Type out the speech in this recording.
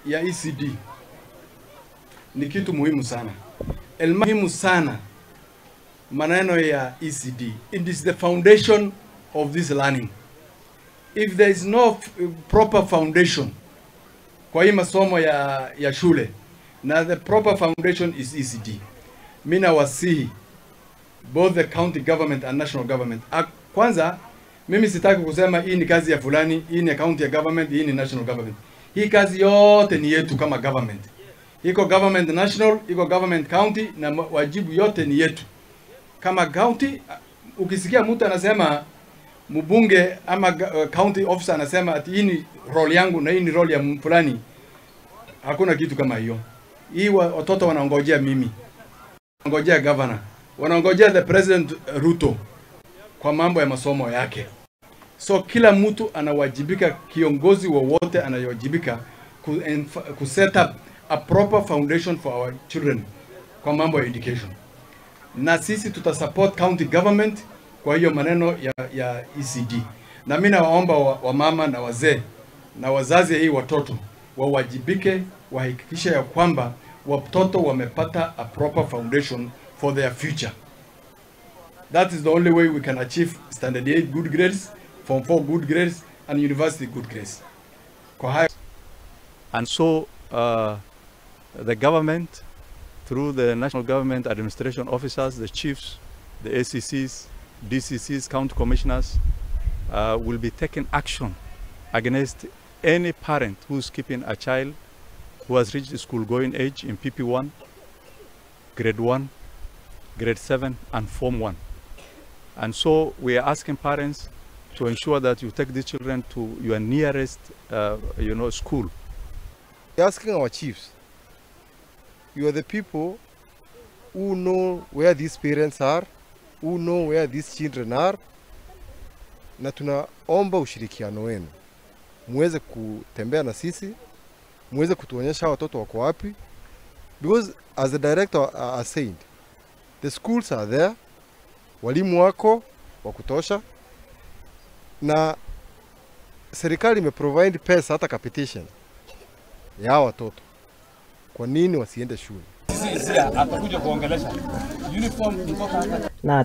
ya ECD ni kitu muhimu sana. Muhimu sana maneno ya ECD. It is the foundation of this learning. If there is no proper foundation kwa hii masomo ya shule, na the proper foundation is ECD. Mimi nawasihi both the county government and national government. Kwanza mimi sitaki kusema hii ni kazi ya fulani, hii ni county ya government, hii ni national government. Hii kazi yote ni yetu kama government. Iko government national, iko government county, na wajibu yote ni yetu. Kama county, ukisikia mtu anasema mbunge ama county officer anasema ati hii ni role yangu na hii ni role ya fulani, hakuna kitu kama hiyo. Hii watoto wanaongojea mimi, wanaongojea governor, wanaongojea the President Ruto kwa mambo ya masomo yake. So kila mtu anawajibika, kiongozi wowote anayewajibika ku set up a proper foundation for our children kwa mambo ya education. Na sisi tutasupport county government kwa hiyo maneno ya ECD. Na mimi nawaomba wamama na wazee na wazazi hii watoto wawajibike, wahakikishe ya kwamba watoto wamepata a proper foundation for their future. That is the only way we can achieve standard 8 good grades, form 4 good grades, and university good grades. And so the government, through the national government administration officers, the chiefs, the ACCs, DCCs, county commissioners, will be taking action against any parent who's keeping a child who has reached school-going age in PP1, grade 1, grade 7, and Form 1. And so we are asking parents to ensure that you take these children to your nearest, school. We're asking our chiefs, you are the people who know where these parents are, who know where these children are, na tunaomba ushirikiano wenu, muweze kutembea na sisi, muweze kutuonyesha watoto wako wapi, because as the director has said, the schools are there, walimu wako wa kutosha, na serikali imeprovide pesa hata capitation ya watoto. Kwa nini wasiende shule? Sisi atakuja kuongelesha uniform kutoka Na